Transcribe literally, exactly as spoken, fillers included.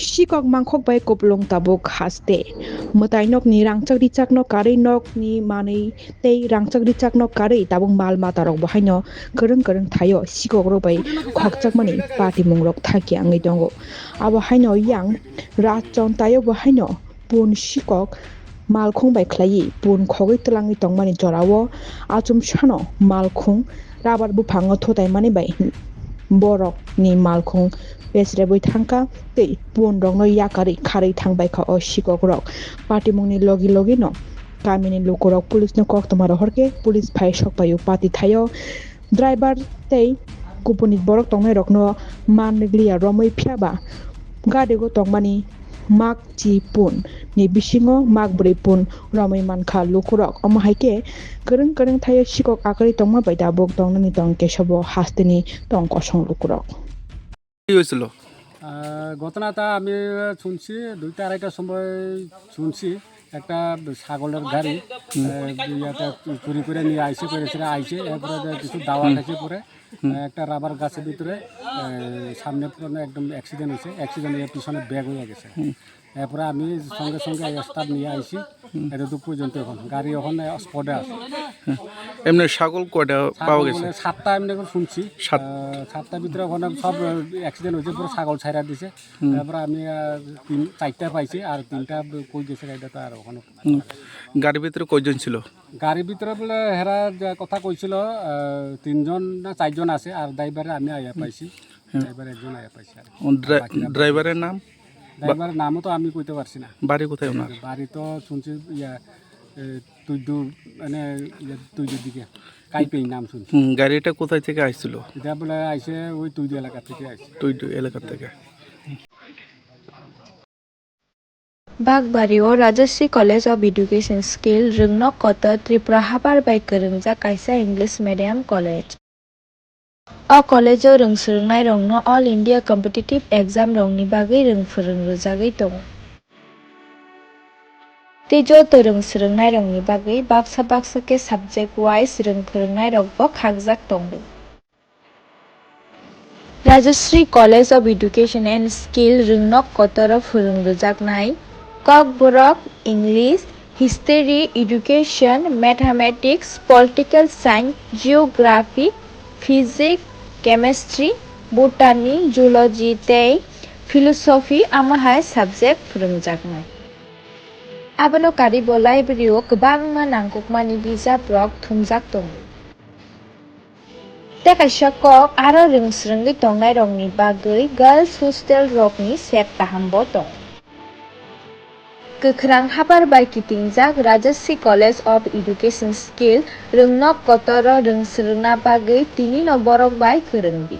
Sikok mangkhok bai kupulung tabuk haste. Mwtai nokni rangchak richakno karwi nokni manwi tei rangchak richakno karwi tabuk mal matarok bo haino kwrwng kwrwng thaio sikokrok bai khokjakmani patimungrok thakya wngwi tongo. Abo haino yang Rajchontaio bo haino pun sikok malkhung bai khlaiwi pun khogwi twlangwi tongmani jorao achomsano malkhung rabar buphango thutaimani bai borokni malkhung pesrebwi thangkha tei punrokno yakarwi kharwi thangbaikha o sikokrok. Patimungni logi logino kamini lukurok police no koktwma rohorkhe police phai sokpaio pati thaio. Driver tei kupuni borok tongnairokno man rwgliya romwi phiyaba garigo tongmani mak chi pun ni bisingo mak bwrwi pun romwi mankha lukurok. Omo hai khe kwrwng kwrwng thaio sikok akwrwi tongma bai tabuk tongnani tong kesabo hasteni tong kosong lukurok. কি হয়েছিল? আহ, ঘটনাটা আমি শুনছি দুইটা আড়াইটার সময় শুনছি, একটা ছাগলের গাড়ি, আহ, ইয়াতে চুরি করে নিয়ে আইসে, করে সেটা আইসে, এরপরে যে কিছু দাওয়া খাইছে পরে, আহ, একটা রাবার গাছের ভিতরে, আহ, সামনে পুরো একদম অ্যাক্সিডেন্ট হয়েছে, অ্যাক্সিডেন্ট হয়ে পিছনে ব্যাগ হয়ে গেছে। এরপরে আমি সঙ্গে সঙ্গে স্টাফ নিয়ে আইছি। এতটুকু পর্যন্ত এখন গাড়ি ওখানে স্পটে আছে। এমনি ছাগল কয়টা পাওয়া ছাগল গেছে? বলে সাতটা এমনি করে শুনছি। সাত- আহ, সাতটার ভিতরে ওখানে সব অ্যাক্সিডেন্ট হয়েছে, পুরো ছাগল ছাইরা দিছে। তারপরে আমি আহ, তিন চারটা পাইছি, আর তিনটা কই গেছে এটা তো আর ওখানে। হুম। গাড়ির ভিতরে কয়জন ছিল? গাড়ির ভিতরে বলে হেরা যে কথা কইছিল, আহ, তিনজন না চারজন আছে, আর ড্রাইভারে আমি আইয়া পাইছি। ড্রাইভার একজন আইয়া পাইছি আর কি। ও, ড্রা-, আর বাকিরা ড্রাইভারের নাম? ড্রাইভারের নামও তো আমি কইতে পারছি না। বাড়ি কোথায় ওনার? বাড়ি তো শুনছি ইয়া, এ, তুইডু, মানে, ইয়া, তুইডুর দিকে। কাইপেই নাম শুনছি। হুম, গাড়িটা কোথায় থেকে আসছিল? এটা বলে আইছে ওই তুইডু এলাকা থেকে আইছে। তুইডু এলাকা থেকে। Bakbari o Rajasri College of Education skill rwngnok kotor Tripura habar bai kwrwngjak kaisa English medium college. O college o rwng swrwngnairokno All India competitive exam rokni bagwi rwng phwrwng rwjagwi tongo. Tei joto rwng swrwngnairokni bagwi baksa baksa khe subject wise rwng phwrwngnairokbo khakjak tongo. Rajasri College of Education and Skill rwngnok kotoro phwrwng rwjaknai Kokborok, English, History, Education, Mathematics, Political Science, Geography, Physics, Chemistry, Botany, Zoology tei Philosophy, amo hai subject phwrwngjaknai. Abono karwi bo library o kwbangma nangkukmani bijap rok thumjak tongo. Tei kaisa kok aro rwng swrwngwi tongnairokni bagwi girls hostel rokni set kaham bo tongo. Kwkhrang habar bai kitingjak Rajasri College of Education skill rwngnok kotoro rwng swrwngna bagwi tinino borok bai kwrwngdi.